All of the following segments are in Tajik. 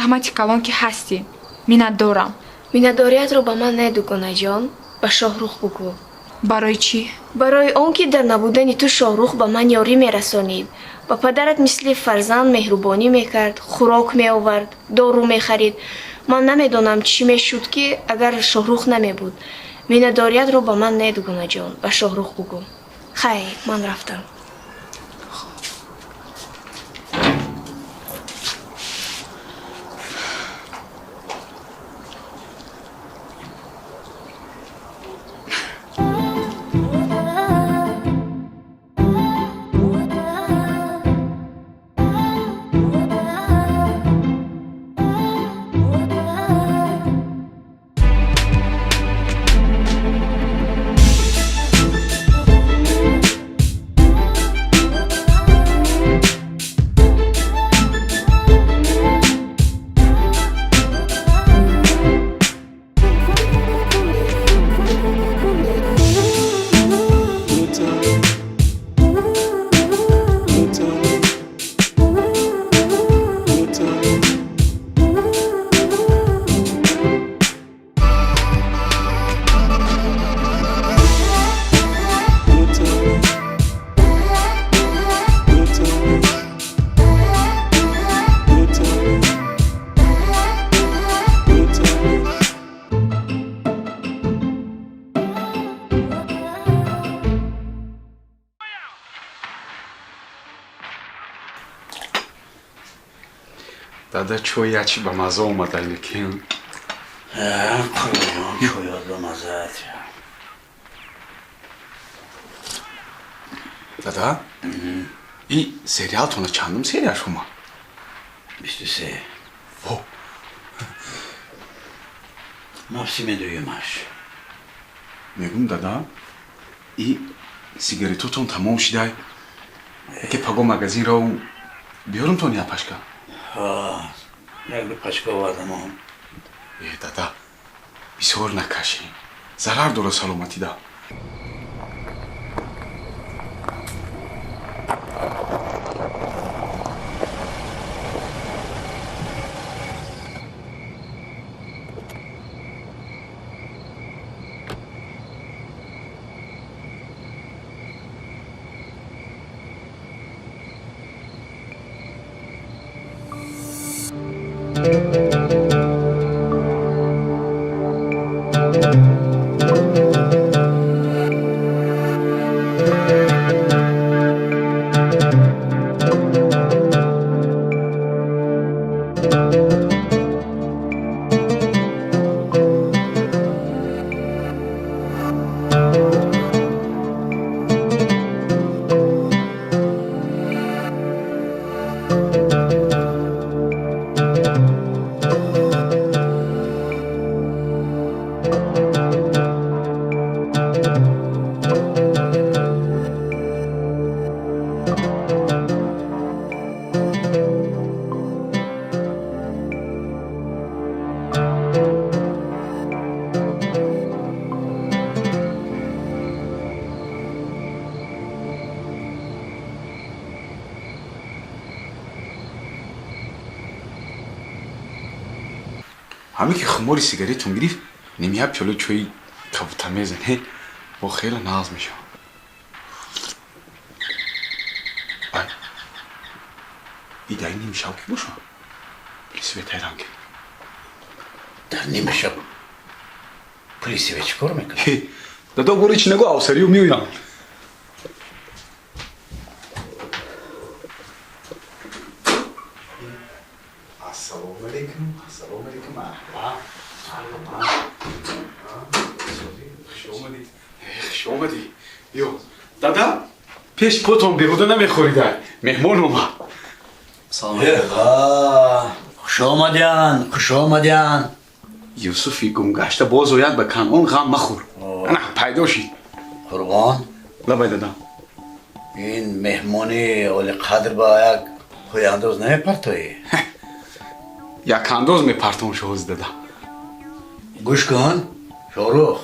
Раҳмати калон, ки ҳастӣ. Миннатдорам. Миннатдориятро ба ман не, дугонаҷон, ба Шоҳрух бугӯ. Барои чӣ? Барои он ки дар набудани ту Шоҳрух ба ман ёрӣ мерасонид. Ба падарат мисли фарзанд меҳрубонӣ мекард, хӯрок меовард, дору мехарид. Ман намедонам, чӣ мешуд, ки агар Шоҳрух намебуд. Миннатдориятро ба ман не, дугонаҷон, ба Шоҳрух бугӯ. Хайр, ман рафтам. Дада, чой ячи ба маза омада лекин. Қурбон, чоёт ба мазаат. Дада, и сериалтона чандум серия шума? 23. Во. Мавсими дуюмаш. Мегум, дада, и сигаретотон тамом шидай. Яке паго магазинро биёрумтон як пачка. Як ду пачка овардамон. Э, дада, бисёр накашӣ, зарар дора саломатида. Ҳаме ки хумори сигаретон гирифт, нимия пиёла чои кабута мезане, бо хеле нағз мешавад. Ай, и дар нимшаб ки боша? Пули светай ранг. Дар нимшаб пули свет чӣ кор мекунад? Дада, гори чи нагу, авсарию меоям. Ассалому алейкум, ассалому алейкум. Хуш омадӣ, хуш омадӣ. Ё, дада, пеш потон беҳуда намехӯрида, меҳмон омад. Хуш омадян, хуш омадян. Юсуфи гумгашта боз ояд, ба Канъон ғам махӯр. Ана пайдо шид. Қурбон. Лабай, дада. Ин меҳмони олиқадр ба як пойандоз намепартоӣ? Якандоз мепартом, шоҳози дада. Гӯш кун, Шоҳрух,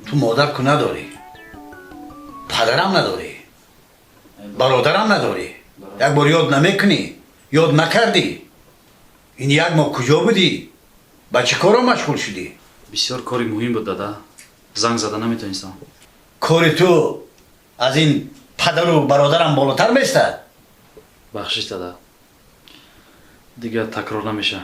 ту модар ку надорӣ, падарам надорӣ, бародарам надорӣ. Як бор ёд намекунӣ? Ёд накардӣ? Ин як моҳ куҷо будӣ? Ба чӣ коро машғул шудӣ? Бисёр кори муҳим буд, дада. Занг зада наметонистам. Кори ту аз ин падару бародарам болотар местад? Бахшиш, дада. Дигар такрор намеша.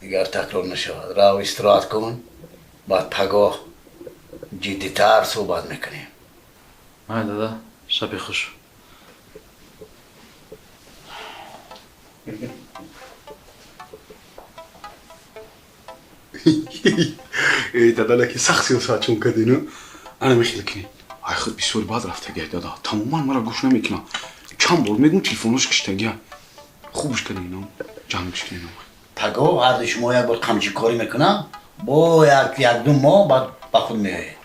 Дигар такрор нашавад. Рав истироҳат кун, баъд пагоҳ ҷиддитар суҳбат мекунем. Май, дада, шаби хуш. Эй, дада, лекин сахт сиёсатчун кардину. Ана мехел кунӣ. Ай худ бисёри бад рафтагиай, дада. Тамоман мара гӯш намекунам. Чанд бор мегум телефонош киштагиай. Хубш кардино, ҷангш кардино. Пагоҳ ҳарду шумо як бор қамчикорӣ мекунам, бо як якду моҳ баъд ба худ меоед.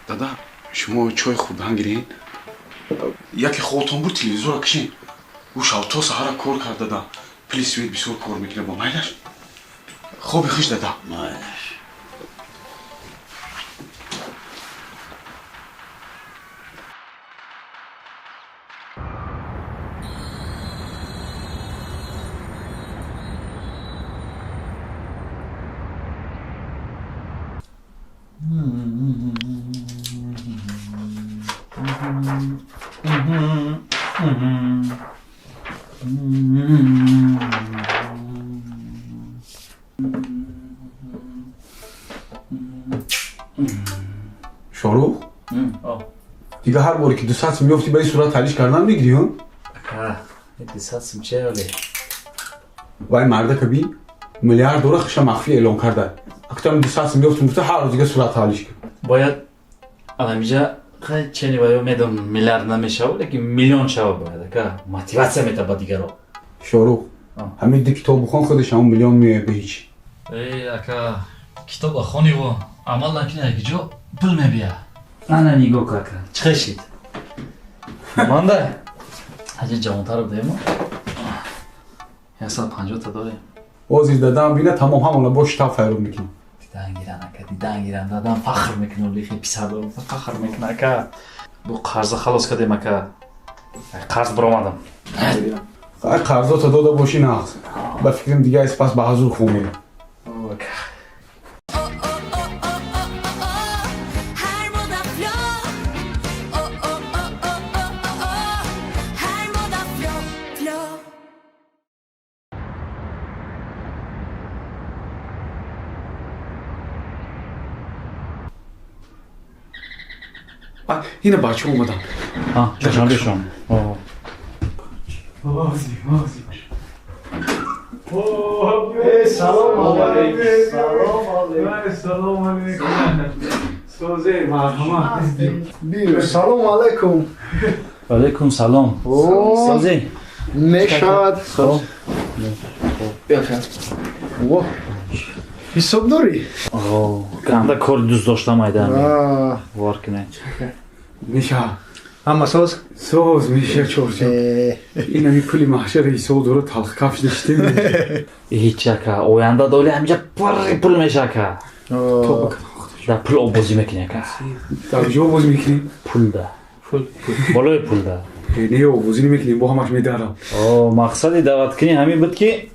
Дада, шумо чой хӯрдан гирен. Яке хотон буд телевизора кишен. Ӯ шав то саҳара кор кард, дада. Пули свет бисёр кор мекунад бо майлаш. Хоби хуш, дада. Майлаш. Шорух? Дига ҳар боре ки 200 сум ёфтӣ, ба ин сурат талиш кардан мегирӣ, ҳо? Ака, 200 сум че оле? Вай мардака би миллиард дора хиша махфӣ эълон карда. Актам 200 сум ёфтум гуфта ҳар рӯз дига сурат талиш кун. Бояд аламиҷа хай чени ваё медон миллиард намешава, лекин миллион шава бояд, ака. Мотиватсия мета ба дигаро. Шорух, ҳамин ду китоб бихон, худаш ҳамон миллион меояд ба ҳеҷ. Эй, ака, китоб хониву амал накунӣ, як ҷо пул мебия. Ана нигоҳ ку, ака, чӣ хел шид? Манда? Аҷа ҷавонтар будем. 150 та дорем. Ҳозир дадам бина, тамом ҳамона бо штаб файрод мекунам. Дидан гиран, ака, дидан гиран. Дадам фахр мекунад, лихи писар дорам, фахр мекунад, ака. Бу қарза халос кардем, ака. Қарз баромадам. Ай қарзота дода бошӣ нағз. Ба фикрам дига аз пас ба ҳазур хун мерам. Ака. Ина бача омадан. Чошон бешон. Салом алейкум. Салом алейкум. Созе, марҳамат. Биё, салом алейкум. Алейкум салом. Созе. Мешавад. Во. Ҳисоб дорӣ? Ганда кори дӯст доштам айда. Вор кунед. Меша. Ҳама соз? Соз меша чорчо. Ин ҳами пули маҳшар ҳисоб дора талхкафш ништем. Ҳеҷ ака, оянда доли ҳамиҷа пур пул меша ака. Да пул оббозӣ мекунӣ ака. Дар куҷо оббозӣ мекунӣ? Пул да. Пул. Болои пул да. Не, оббозӣ намекунем, бо ҳамаш медарам. О, мақсади даъваткунӣ ҳамин буд ки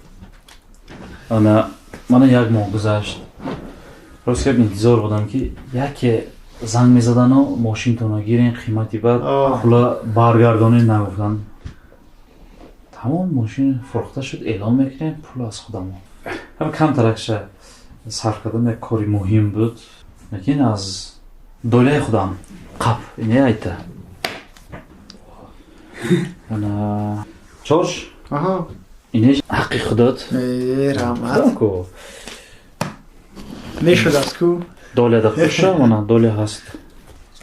ана мана як моҳ гузашт. Рост гап интизор будам ки яке занг мезадану мошинтонро гирен қимати бад пула баргардонед нагуфтан. Тамом мошин фурӯхта шуд, эълон мекунем пул аз худамон. Ҳам камтаракша сарф кардан як кори муҳим буд, лекин аз долияи худам қап ине айта. Ана чорш? Аҳа. Ине ҳаққи худот. Э, раҳмат. Ку. Мешудаст ку? Долия да хуша, мана долия ҳаст.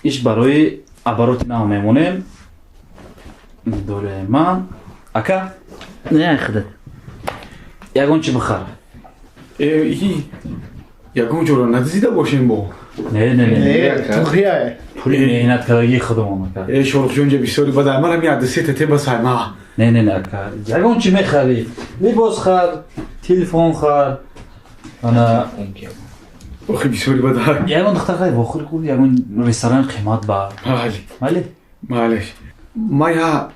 Иш барои обороти нав мемонем. Долияи ман. Ака, не худат. Ягон чи бихар. Ягон ҷоро надизида бошем бо? Не, не, не. Туғрияе. Пули меҳнат кардагии худамон, ака. Э, Шоҳрухҷон, ҷа бисёри бадай. Ман ҳами адисе тете басай, ма. Не, не, не, ака. Ягон чи мехарӣ. Либос хар, телефон хар. Ана охи бисёри бадай. Ягон духтар хай вохӯри хӯр, ягон ресторан қимат бар. Майли. Майли? Майлиш. Ма я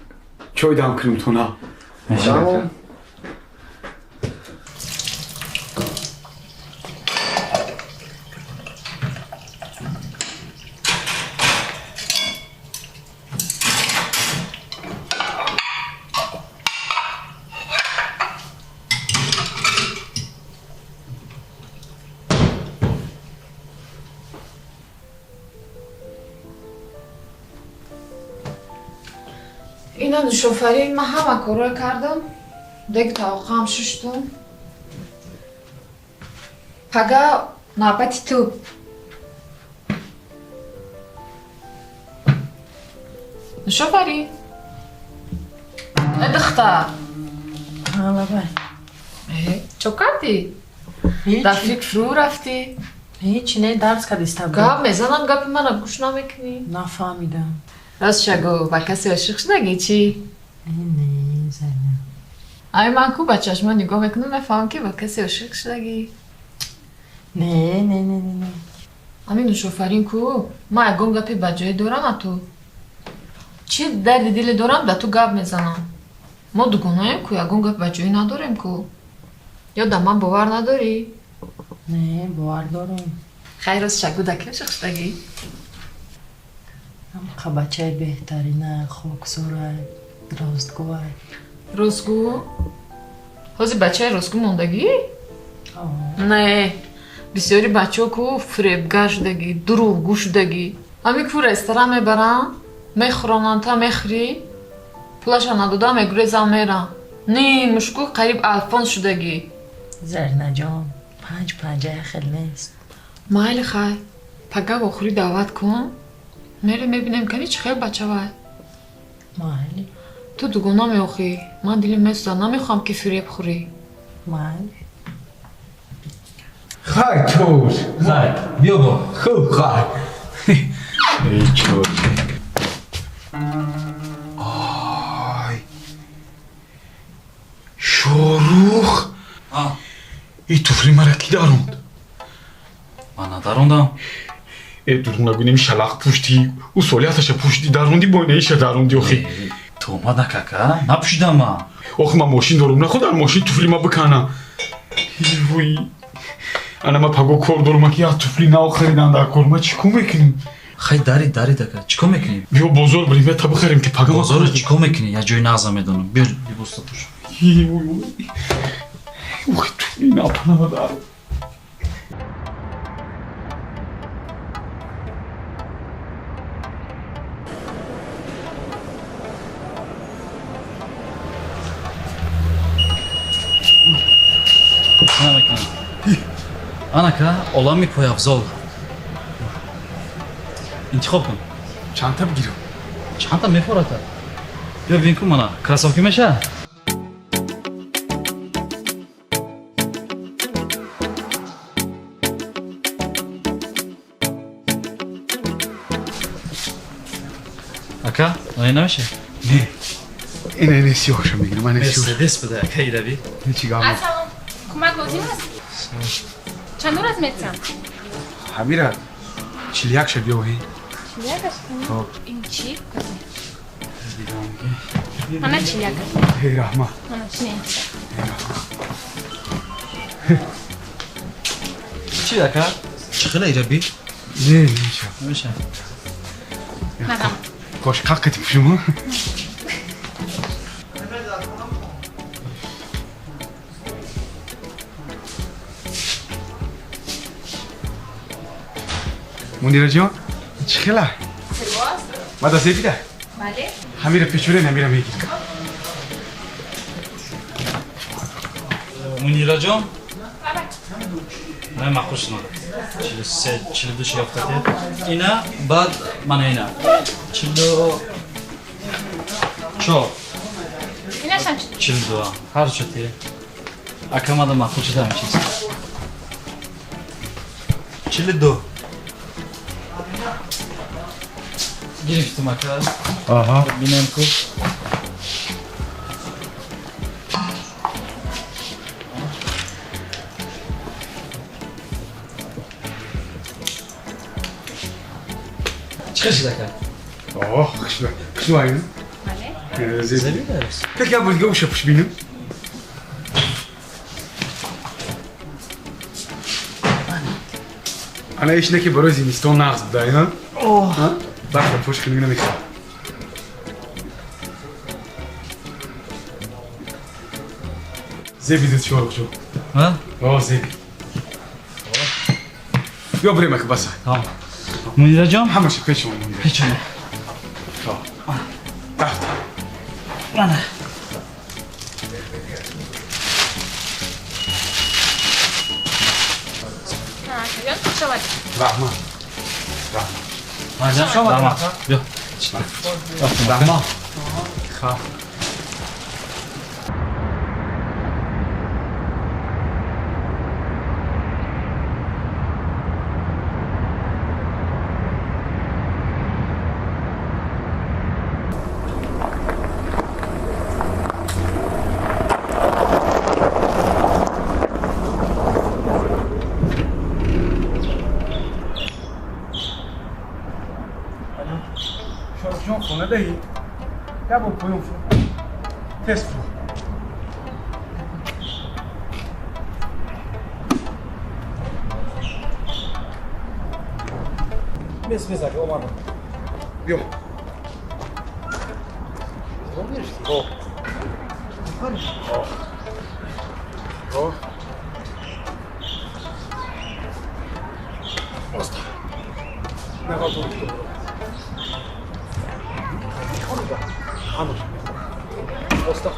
чой дам кунам тона. Тамом. Ина нушофарин, ман ҳама корро кардам, дег тавоқам шуштум. Пага навбати ту. Нушофарин. Э духтар. Лабай. Э, чо кардӣ? Дар фикр фурӯ рафтӣ? Ҳеҷ не, дарс кардиста. Гап мезанам, гапи мана гӯш намекунӣ. Нафаҳмидам. Рост шагу, ба касе ошиқ шудагӣ чӣ? Не, Зарина. Ай ман ку ба чашмо нигоҳ мекунам, мефаҳмам ки ба касе ошиқ шудагӣ. Не, не, не, не. Ами нушофарин ку, ман ягон гапи ба ҷое дорам а ту? Чӣ дарди диле дорам, да ту гап мезанам. Мо дугонаем ку, ягон гап ба ҷое надорем ку. Ё да ман бовар надорӣ? Не, бовар дорам. Хайр, рост шагу, да ки ошиқ шудагӣ? Бачаи беҳтарина, хоксорай, ростгӯай. Ростгӯ? Ҳозир бачаи ростгӯ мондагӣ? Не, бисёри бачаҳо ку фиребгар шудагӣ, дурӯғгӯ шудагӣ. Ами ку ресторан мебаранд, мехӯронанд, та мехӯрӣ, пулаша надода мегурезам мерам. Ни, мушку қариб алфонс шудагӣ. Заринаҷон, панҷ панҷая хел нест. Майли хай, пага вохӯрӣ даъват кун. Мерем мебинем кани чӣ хел бачавай. Майли. Ту дугона меохӣ. Ман дилим месӯзад, намехоҳам ки фиреб хӯрӣ. Майли. Хай чор. Хай, биё бо. Хуб, хай. Эй чор. Ай. Шорух. И туфли мара ки даронд? Ман надарондам. Э дурӯғ нагӯнем, шалақ пӯштӣ, ӯ солияташа пӯшти даронди, бо инаиша даронди охи. Туҳмат накака, напӯшидам ман. Охи ман мошин дорум, нахо дар мошин туфли ма биканам. Вой. Ана ма паго кор дорум, ки як туфли нав харидан дар кор, ма чӣ кор мекунем? Хай дари дари дака, чӣ кор мекунӣ? Биё бозор бирем, я та бихарем ки пага. Бозоро чӣ кор мекунӣ? Я ҷои нағза медонам. Биё либоста пӯш. Охи туфли нав панама. Анака, олами пойафзол. Интихоб кун. Чандта бигирам? Чандта мефората? Биё бибин ку мана, кроссовки меша? Ака, ана намеша? Не. Ина ина сиёҳша мегирам, ана сиёҳ. Мерседес буда, ака ираби. Ҳечи гап. Ассалом, кӯмак лозим аст? Чанд аз метсам? Ҳамира 41-ша биёҳӣ. 41-аш? Ин чӣ? Мана 41. Эй раҳмат. Мана чӣ? Чӣ ака? Чӣ хела ираби? Не, намеша. Намеша. Марҳамат. Кош қақ кати пӯшум. Мунираҷон, чӣ хела? Мада зебида? Бале. Ҳамира печурен, ҳамира мегирам. Мунираҷон? Ман махуш надорам. 43, 42 шафтате. Ина баъд мана ина. 44. Инашам 42. Ҳар чоте. Акамада махуш шуда ҳамин чиз. 42. Гирифтум ака. Аҳа. Бинем ку. Чӣ хел шуд ака? Оҳ, хушбай. Бале. Зеби. Как я буду гӯша пушбинам? Ана ишне ки барои зимистон нағз будай, ҳа? Ҳа? Барфа пӯш кунӣ намехоҳам. Зеби дид Шоҳрухҷон. Ҳа? О, зеби. Биё бирем ака баса. Мунираҷон? Ҳамаша пешон Мунира. Пешон. Рафт. Ана. Акаҷон, хуш омадед. Раҳмат. Раҳмат. Марҷон, раҳмат. Биё. Раҳмат. Хаб. Шоҳрухҷон хонадаи? Я бо поён фур. Тез фур. Бес, бес, ака, омадам. Биё. О. О. Оста. Нағалтон китоб. Ҳамаш. Оста.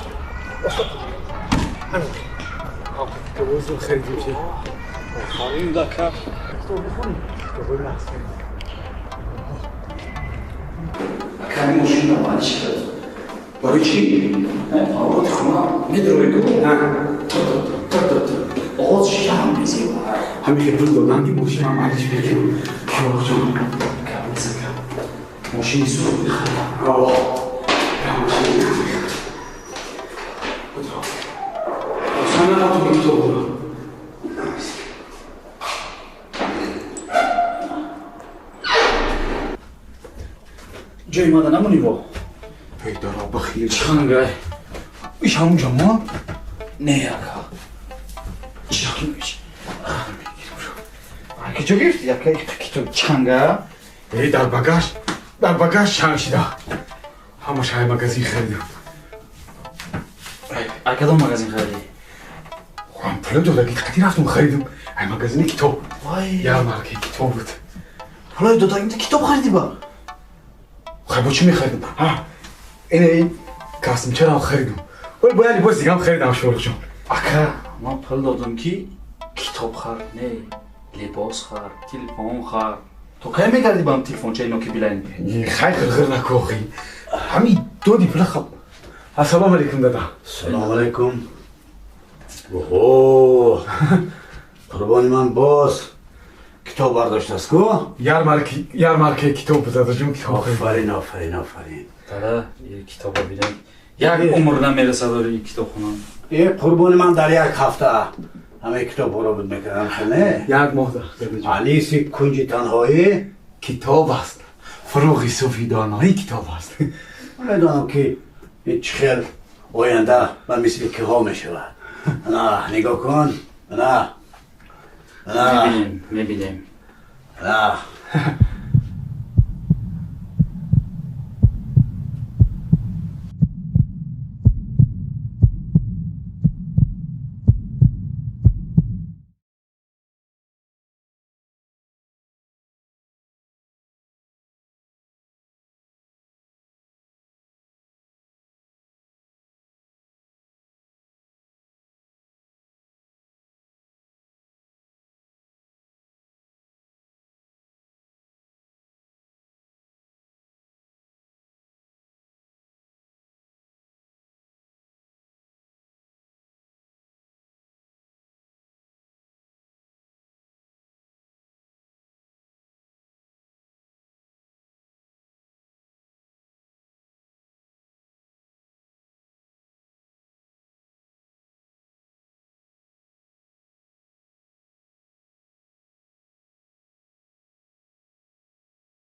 Оста. Ҳамин. Ҳам китобҳои зуд харидем чи. Офарин дака. Китоб бихонем. Китобҳои нағз харидем. Акай мошина баъд чӣ кард? Барои чӣ? Фавроти хона медрои ку? Тр-тр-тр-тр. Оғоз шам мезеба. Ҳамин хел пул додам ки мошинам алиш мекунам. Шоҳрухҷон. Гап незака. Мошини зуд мехарам. О. Я мошини нағз мехарам. Оса нағалтон китобро. Ҷои мада намонӣ во? Пейдаро бахир. Чангай. Иш ҳамунҷа мо? Не, ака. Чакимиш. Ака, ҷо гирифтӣ? Ака, китоб чанга? Э, дар багаж, дар багаж чанг шида. Ҳамаш ҳай магазин харидам. Ай кадом магазин харидӣ? Хӯрам пуло додаги қати рафтум харидам. Ай магазини китоб. Вай. Ярмаркаи китоб буд. Пулои додаги китоб харидӣ ба? Хай бо чӣ мехаридам? Ҳа, ина ин касмчарам харидам. Ой, бо як либос дигам харидам, Шоҳрухҷон. Ака, ман пул додам ки китоб хар, не, либос хар, телефон хар. То кай мегардӣ ба ҳам телефончаи ноки билайн? Хай ғирғир наку охи. Ҳамин доди пула хаб. Ассалому алайкум, дада. Салому алайкум. Оҳо, қурбони ман боз китоб бардоштааст ку? Ярмаркаи китоб буд, дадаҷон, китоб харидам. Офарин, офарин, офарин. Дада, китобо бинем. Як умр намерасад ори китобхона. Э, қурбони ман дар як ҳафта ҳамаи китобҳоро буд мекардам, хел не? Як моҳ, дадаҷон. Аниси кунҷи танҳоӣ китоб аст. Фурӯғи суфи доноӣ китоб аст. Медонам ки чӣ хел оянда ба мисли киҳо мешавад. Ана, нигоҳ кун. Ана. Ана. Мебинем, мебинем. Ана.